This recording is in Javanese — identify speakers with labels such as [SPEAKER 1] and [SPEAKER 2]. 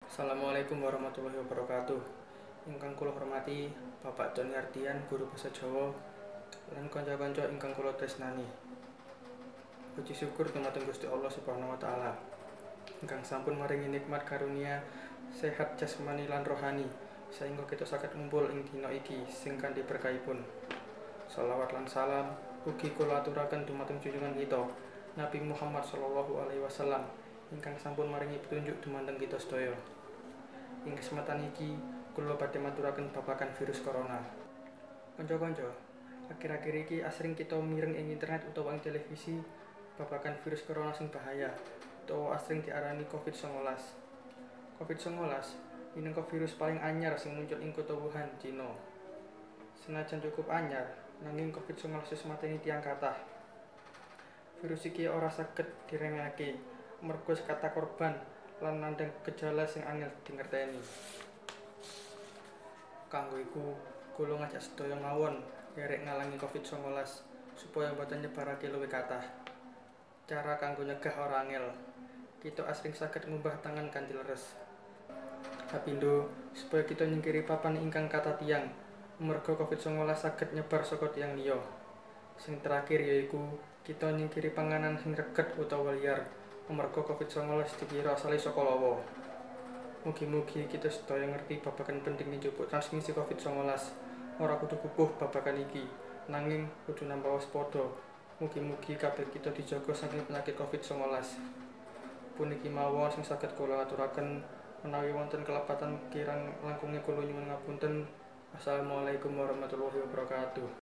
[SPEAKER 1] Assalamualaikum warahmatullahi wabarakatuh. Ingkang kula hormati Bapak Doni Ardian, guru basa Jawa, lan kanca-kanca ingkang kula tresnani. Puji syukur dumateng Gusti Allah Subhanahu wa taala ingkang sampun maringi nikmat karunia sehat jasmani lan rohani sehingga kita saged ngumpul ing dina iki sing kanthi berkahipun. Salawat lan salam ugi kula aturaken dumateng junjungan kita Nabi Muhammad sallallahu alaihi wasallam ingkang sampun maringi petunjuk dumateng kita sedaya. Ing kesempatan iki kula badhe maturaken babagan virus corona. Kanca-kanca, akhir-akhir iki asring kita mireng ing internet utawa ing televisi babagan virus corona sing bahaya utawa asring diarani COVID-19. COVID-19 minangka virus paling anyar sing muncul ing kota Wuhan, Cina. Senajan cukup anyar, nanging COVID-19 wis mateni tiyang kathah. Virus iki ora saged diremehake merga kathah korban lan nandhang gejala sing angel dingerteni. Kanggo iku, kula ngajak sedaya mawon nderek ngalangi COVID-19 supaya mboten nyebarake luwih kathah. Cara kanggo nyegah ora angel. Kita asring saged ngumbah tangan kanthi leres. Kapindho, supaya kita nyingkiri papan ingkang kathah tiyang, merga COVID-19 saged nyebar saka tiyang liya. Sing terakhir yaiku kita nyingkiri panganan sing reget utawa liar, amarga COVID-19 dikira asale saka lawa. Mugi-mugi kita sedaya ngerti babagan penting njupuk transmisi COVID-19. Ora kudu gugup babagan iki, nanging kudu nambah waspada. Mugi-mugi kabeh kita dijaga saking penyakit COVID-19. Puniki mawon sing saged kula aturaken, menawi wonten kelepatan kirang langkunge kula nyuwun ngapunten. Wassalamualaikum warahmatullahi wabarakatuh.